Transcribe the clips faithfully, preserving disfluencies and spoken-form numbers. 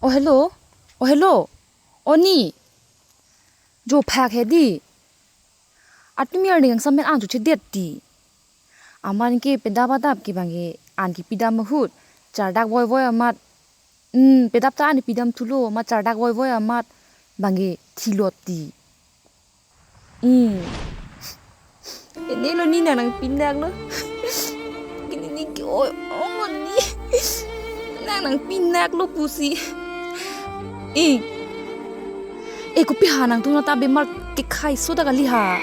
Oh, hello. Oh, hello. Oh, ni. Jo phak he di. Atumi arni kangsam pen an chochedet ti. Amat ke pedap adap ke bang ke an kepidam ahut. Chardak voivoi amat. Hmm, pedap ta an pidam thulo, amat chardak voivoi amat bang ke thilot ti. Hmm. Ene lo ni nang nangpinaklo. Kini ni ke-oi ong lo ni. Nang nangpinaklo pusi. Eh. Eh, kopi ha nangtum ta bemar kekhai so ta kali ha.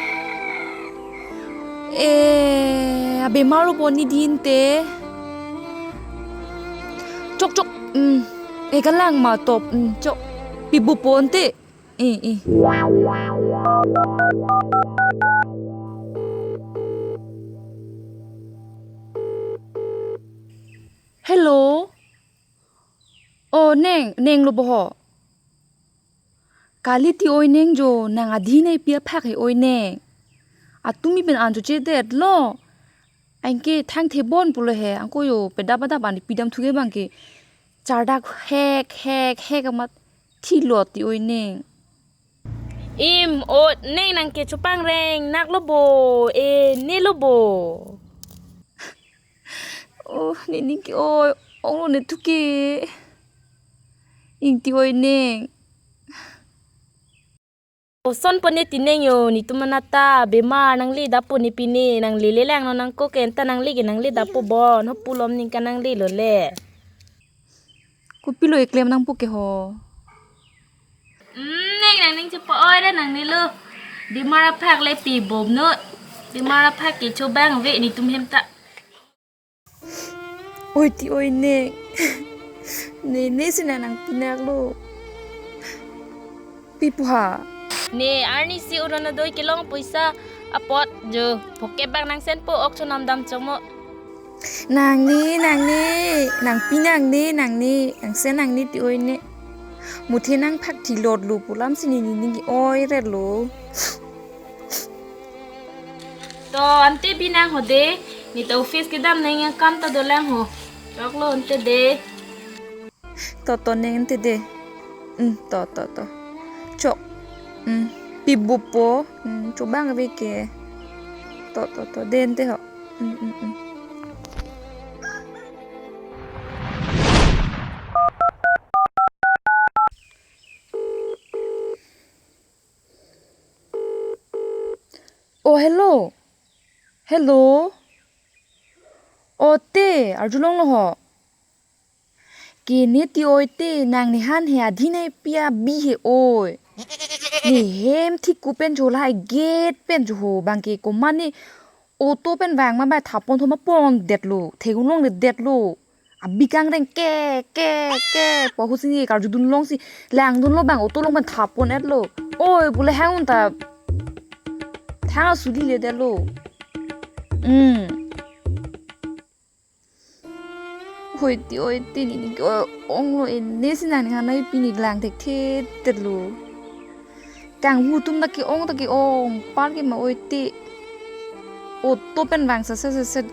Eh, abemar lo pon ni din te. Chok, chok. Hmm. Eh, kalang ma top. Hmm, chok. Pi bu pon te. Eh, eh. Hello. Oh, neng, neng lo bo ho. Kali ti oi neng jo, nang adhi nangpi aphak he oi neng. Atumi pen an chochedet lo. Anke thangthe bon pulo he, angko jo pedap adap an pidam thu ke bang ke. Chardak hek, hek, hek amat thilot ti oi neng. Im, oh, neng nang ke chopangreng nak lo bo, eh, ne lo bo. Oh, ne ni ke-oi ong lo ne thu ke. Ing ti oi neng. Oson pon ne ti neng jo, netum anat ta bemar nangle dap pon ne pine, nangle le lang non nangkok enta nangle ke nangle dap po bon, ho pulom ningkan nangle lo le. Kopilo eklem nangpo ke ho. Hmm, neng nang ning chepa-oi ra nangne lo. Bemar aphak le pi bom no. Bemar aphak ke chobang ave netum hem ta. Oi ti oi neng. Ne, ne si nang nangpinak lo. Pi pu ha. Ne arni si uron adoi kelong poisa apot jo. Phokep bang nang sen po ok chonam dam chomo. Nangne, nangne, nangpi nangne, nangne, nang sen nangne ti oi ne. Muthe nang phak thilot lo pu lam si ne ni ni oi re lo. To ante bi nang ho de, ne ta office kedam nang yang kam ta dolang ho. Chok lo ante de. To, to, neng ante de. Hmm, to, to, to. Chok. Hmm, pi bu po. Hmm, chobang ave ke. To, to, to, de ante ho. Hmm, hmm, hmm. Oh, hello. Hello. Oh, te, arjulong lo ho. Ke ne ti oi te, nang ne han he adhi nangpi abi he oi. Ne hem thik ku pen cho lahai gate pen cho ho bang ke komat ne auto pen vang ma bai thapon thoma pon det lo, thegung long det lo. Abi kangreng ke, ke, ke, pu ahut si ne karjudun long si, langdun lo bang auto long pen thapon et lo. Oi, pu le hang un ta, thang asuli le det lo. Hmm. Hoi ti oi ti ne ni ke-oi ong lo, ene si nang ne han nangpi ne lang thekthe det lo. Kanghu atum ta ke-ong ta ke-ong, par ke ma oi te. Auto pen vang saset saset,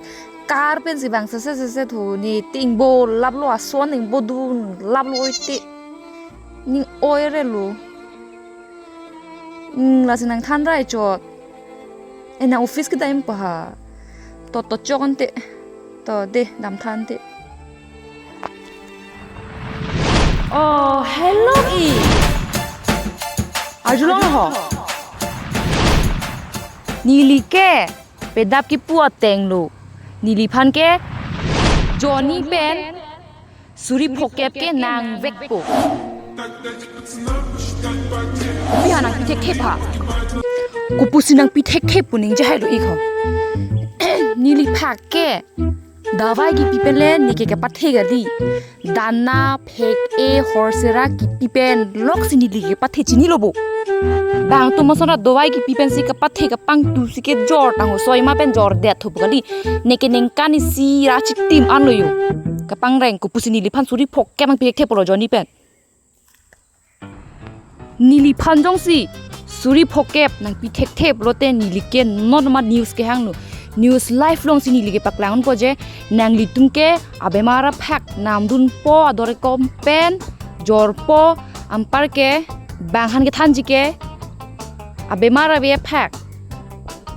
car pen si vang saset saset ho, ne te ingbo lap lo, ason ingbo dun lap lo oi te. Ning oi re lo. Hmm, lasi nang than rai chot. Eh, nang office kedam pa ha. To, to chok ante. To, de, dam than te. Oh, hello i. Arjulong ho. Neli ke pedap kipu ateng lo. Neliphan ke Johnny pen suri phokep ke nangvekpo. Kopi ha nangpi thekthe pha. Kopusi nangpi thekthe pu ningje hai lo ik ho. Neli phak ke dawai kipi pen le ne ke kepathe kali. Dana, phek-e, horsera kipi pen lok si neli kepathe, chini lo bo. Bang atum ason ra dawai kipi pen si kepathe, kapangtu si kejor tang ho, soi ma pen jor det thup kali. Ne ke ningkan isi ra chitim an lo jo. Kapangreng, kopusi neliphan suri phokep nangpi thekthe pulo Johnny pen. Neliphan jongsi suri phokep nangpi thekthe pulote neli ke non ma news kehang lo. News live long si neli kepaklang unpo je, nanglitum ke abemar aphak namdunpo ador ekom pen Jorpo anparke bang aphan kethanji ke abemar ave aphak.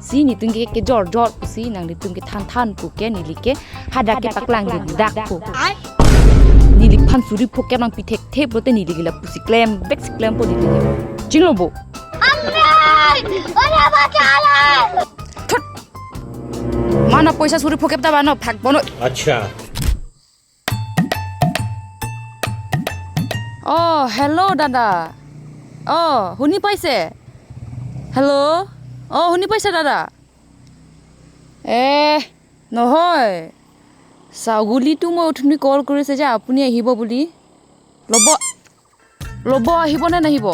Si netum ke kejor jor pusi nanglitum kethan than pu ke neli ke hadak kepaklang ke dak pu. Neliphan suri phokep nangpi thekthe pulote neli ke lapusi klem bek si klempo neli ke. Chinglo bo. Thut. Mana poisa suri phokep ta bano phak bono. Acha. অ, হেল্ল' দাদা। অ, শুনি পাইছে? হেল্ল'। অ, শুনি পাইছে দাদা? এ, নহয়। ছাগলীটো মই অথনি কল কৰিছে যে আপুনি আহিব বুলি। ল'ব, ল'ব আহিব নে নাহিব?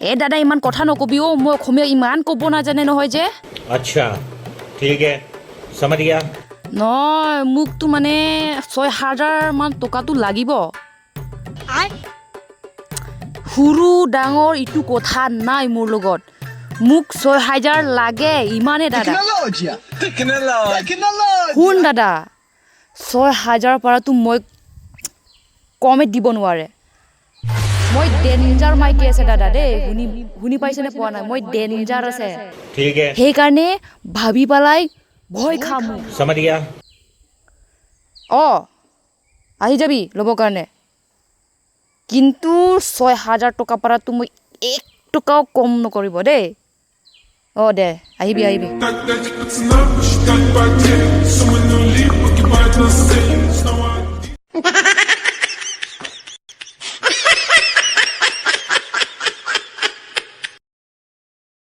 এ দাদা, ইমান কথা নকবি অ, মই অসমীয়া ইমান ক'ব নাজানে নহয় যে। अच्छा, ठीक है, समझ गया। নহয়, মোকতো মানে ছয় হাজাৰ মান টকাটো লাগিব। সৰু ডাঙৰ ইটো কথা নাই মোৰ লগত, মোক ছয় হাজাৰ লাগে, ইমানে দাদা। Tecnologia. Tecnologia. শুন দাদা, ছয় হাজাৰ পৰাতো মই কমে দিব নোৱাৰে। মই ডেঞ্জাৰ মাইকী আছে দাদা দেই, শুনি শুনি পাইছেনে পোৱা নাই? মই ডেঞ্জাৰ আছে। ठीक है। সেইকাৰণে ভাবি পেলাই ভয় খাম। समझ गया। অ, আহি যাবি ল'বৰ কাৰণে। কিন্তু ছয় হাজাৰ টকা পৰাতো মই এক টকাও কম নকৰিব দেই। অ দে, আহিবি আহিবি।